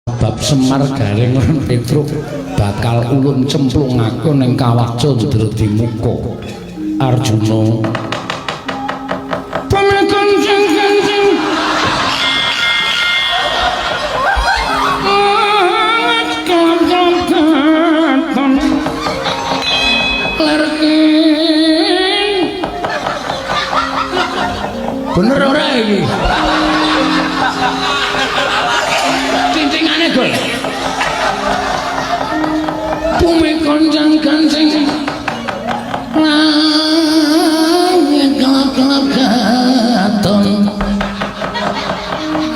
Bab Semar Gareng lan Petruk bakal ulun cemplungake ning kawah Candradimuka. Arjuna pamekancing-kancing katon lerkin. Bener ora iki? Cincingane gol. Bumi koncang kancing langit kelap-kelap katon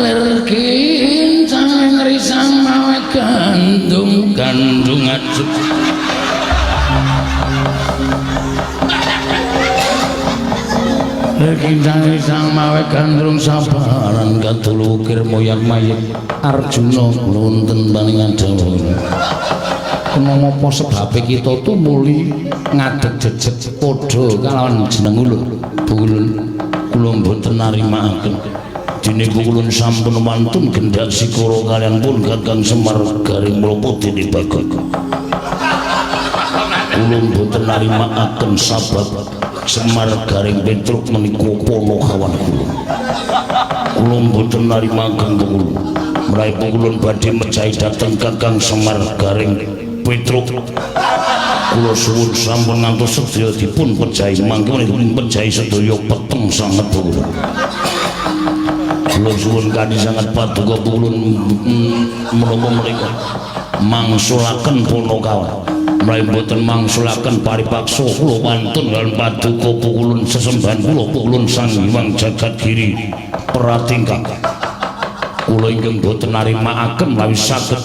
lir kincang risang mawe gandum gandung ajeg. Lir kincang risang mawe gandrung sabaran kadulu ukir moyak mayit. Arjuna wonten paningan dawuh. Kenapa sebabe kita tumuli ngadeg jejeg padha kalawan jeneng ulun? Bulun kula mboten narimaaken. Dene kula sampun wantun gendhak sikara kaliyan pun Kakang Semar Gareng mlapa dene Bagong. Kula mboten narimaaken sabab Semar Gareng Petruk menika panakawan kula. Kula mboten narimaaken kula. Menawi kula badhe mejahi dhateng Kakang Semar Gareng Petruk, kula suwun sampun ngantos sedaya dipun pejahi, mangke dipun pejahi sedaya peteng sanget kula. Kula suwun kanthi sanget paduka kula menapa menika mangsulaken punakawan. Menawi mboten mangsulaken paripaksa kula wantun lan paduka pukulun sesembahan kula pukulun Sang Hyang Jagat Giri Pratingkah. Kula ingkang boten narimaaken menawi saged.